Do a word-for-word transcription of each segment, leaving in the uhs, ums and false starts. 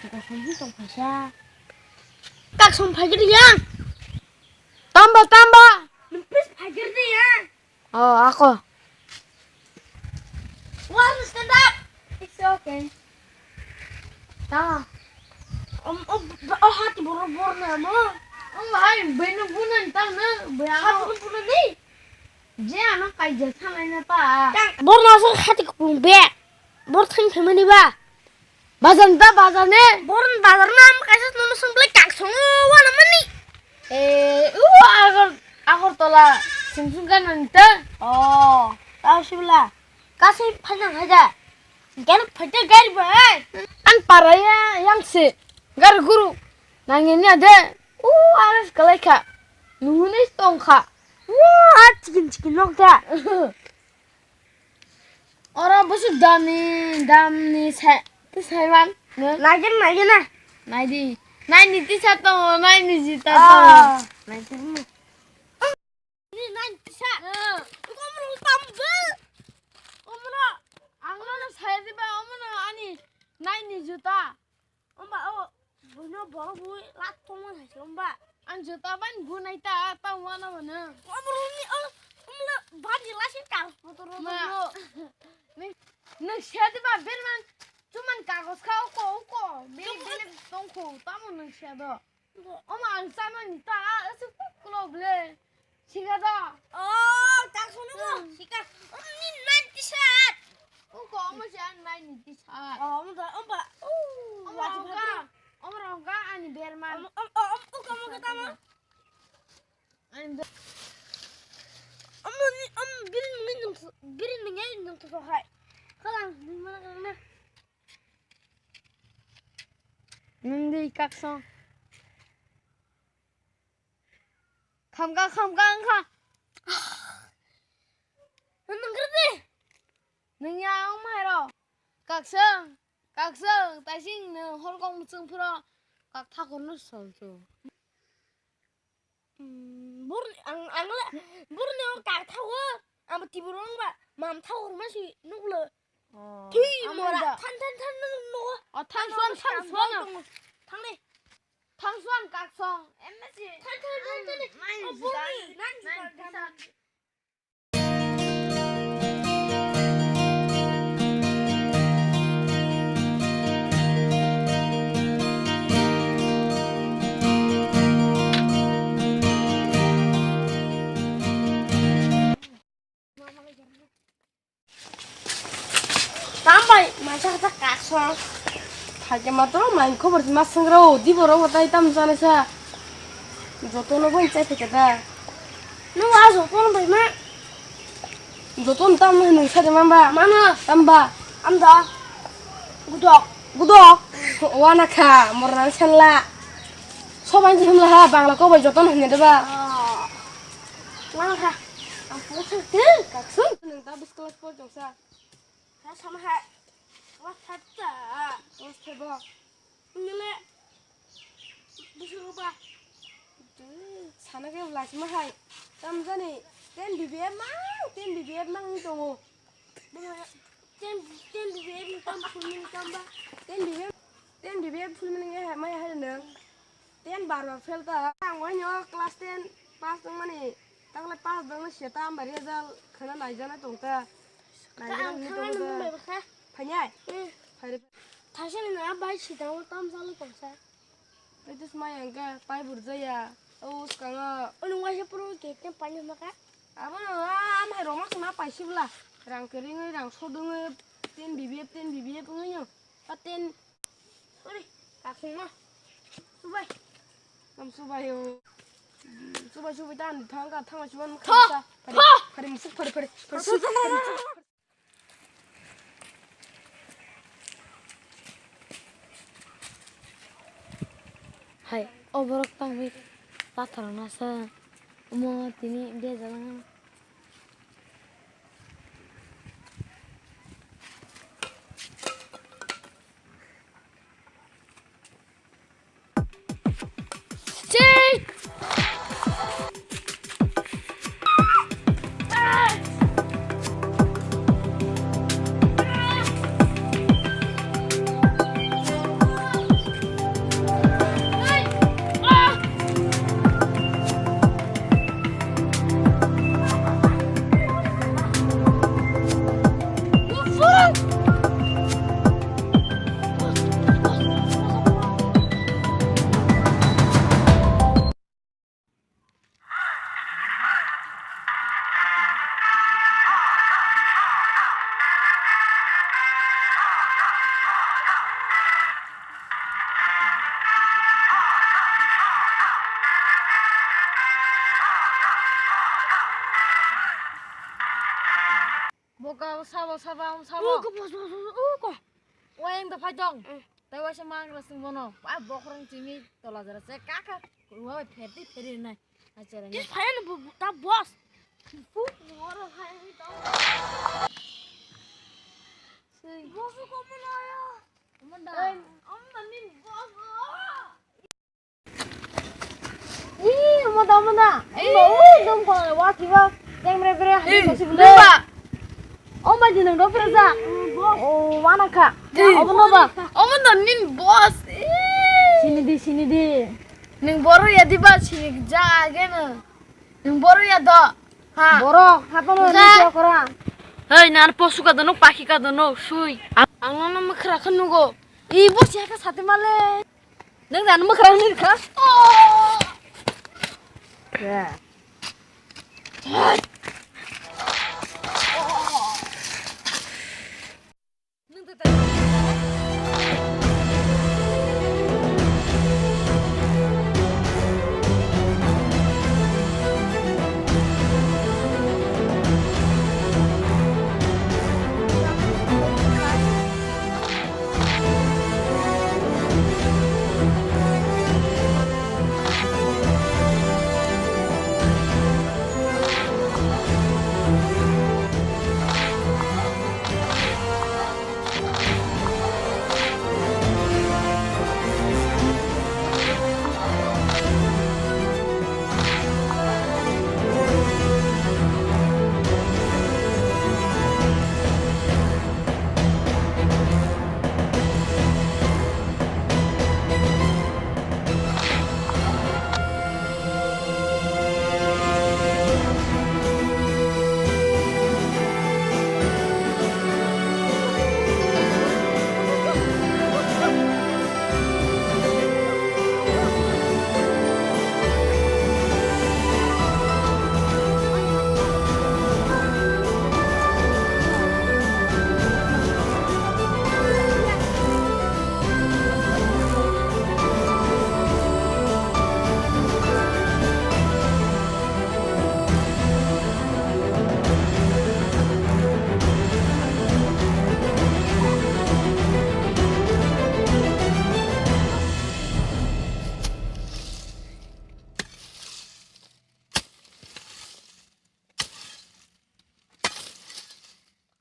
Kaksong hi tong phaisa. Kaksong phaikhe di yang. Tamba, tamba. Nung please phaikhe di yang. Oh, ako. Why you stand up? It's okay. Tama. Om, om, oh, hati borok borok na mo. Om hai, beno bunan tang na, beno. Hati borok borok ni. Je ano kaijak thangnai na ta. Borok na so hati kupung be. Borok thang thangmani ba. Bajan ta bajan e. Borok ni bajar na am kaisa nono song belai kaksong o wana mani. Eh, u Agor, Agartala sung sung ka nang ta. Oh, tao sibla. Kasi phajang haja. Gari phaja gari bai. An paraya yang se. Gari guru. Nangini ade. U alas kalai kha. Nuhuni tong kha. U a chikin chikin nok da. Oro busu damni, damni se, twi saiman. Nai gini, nai gini. Nai di. Nai ni tisa tongo, nai ni jita tongo. Ah. Nai gini. Ni nai ni tisa. Hmm. Iko omo rong tam bel. Omo no. Ang no sai di ba, omo no ani nai ni juta. Omba o buino borok bui lat tongma hai se omba. Ang juta ban gunai ta tang wana mano. Omo rong ni o omla bani lasin kal motor rong. Ma. Ni, ni sedi ba berman chuman kagos kha uko uko. Bini bini tongkho tamo ni sedo. Omo ang chama ni ta asuk kulo ble. Sika da. Oh, tak sono mo. Hmm. Sika. Om ni nai tisa. Uko omo se an nai ni tisa. Oh, omo da, omo ba. Oh, omo wajib rongga. Hati. Omo rongga ani berman. Om, om, oh, om, uko omo kita mo. Ani be- Omo ni, om biri ni nung, biri ni ngai nung tu hai. Kalang ni mana kalang na. Nung di kaksong. Khamkha, khamkha, wngkha. Nwng kwrwi di. Nwng ya wng mahairo. Kakswng, kakswng, taising nwng holkong mwchwng phuro kak thakurno songcho. Hmm, bur-, ang, ang le, burni o kak thago, ang tibur wng ba, mam thago rwma si nuklo. Oh, twi amo mora, da. Than, than, than, nuklo. Oh, than suan, than suan. Thang de. Thang suan kak song. Em na si. Thang, thang, thang, thang. Nine, oh, bor nine, ni, nine, nine, nine. Tambai maisa kata kaksong. Phaikhe matro mai khobor ma swngrao di borok bo tai tam jani sa. Jotono bo chai phaikhe da. Nung a jotono bai ma. Jotono tam no nung sa de mamba. Mano. Tamba. Amda. Gudok. Gudok. Wana kha morna senla. Soban jihum la ha bangla ko bai jotono hanya de ba. Wana kha. Ang pung thang thang kaksong. Nung ta bis class four jong sa. Sa sama hai. Class five ta. Class five bo. Nile. Busu ba. Sana ke last ma hai. Tam jani. Ten B B F mang, ten B B F mang ni tongo. Ten, ten B B F ni tam full ni tam ba. Ten B B F, ten B B F full ni nge hai mai hai nang. Ten bar bar fail ta. Ang wai nyo class ten pass tong mani. Takle pass dong na seta amba result khana naijana tong ta. Naijana ang ni thang tong na ta. Mumbai ba kha. Phanyai. Hmm. Phari. Thaisani na bai sita o tam salo tong sa. Itu smai ang ka pai burjaya. O skango. Ono waisa puro ke ten pani ma ka. Abo no a mai roma sima pai sibla. Rang kering rang sodung ten B B F ten B B F ngi. Paten. Ori, kakhung ma. Subai. Am subai o. Subai subai tan thang ka thang subai ma. Tho! Khari, tho! Khari musuk khari khari. Khari musuk khari musuk. Hai, o borok tangwi pathor nasa. Omo tini bejal. Ko sabo, sabo, sabo. Uko, boss, boss, boss, uko. Wayang da phai dong. Mm. Tai waisa mang rasing bono. A bokhorong chimi tola jara se kaka. Wa pheti pheri nai. Achara. Is phai no bu-, bu-, ta boss. Fu, ngoro phai ni to. Sei. Boss ko mo na ya. Amanda. Ei, amanda ni boss. Ih, omo da, omo da. Ih. Omo, ui, dom ko, wa kiba. Jeng bre bre, hai, eh, kasi bule. Nungba. Omo di nung do bre ja. Oh, wana ka. Eh. Omo no ba. Omo da nin boss. Eh. Sini di, sini di. Ning boro ya di ba, sini ja age na. Ning boro ya do. Ha. Boro, ha to no, ja. Ni kora. Hei, nan posu ka dono, paki ka dono, sui. Ang, ang no mekra ka nugo. I bo siya ka sate male. Nang dan mekra ni ka. Oh. Ya.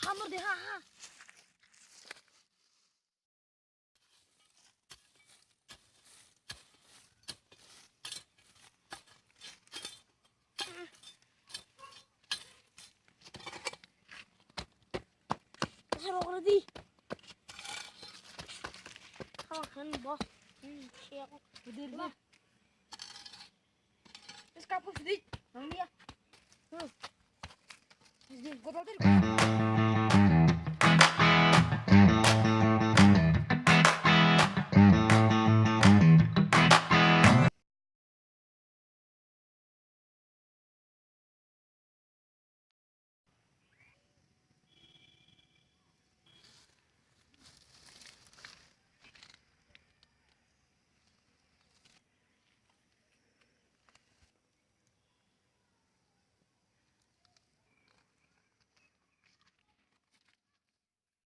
Hamor de ha ha. Harok redi. Hawa khan bo. Hmm, siya ko. Bedir ba. Is kapur sidi. Nang dia. Hmm. Sidi, godal tadi.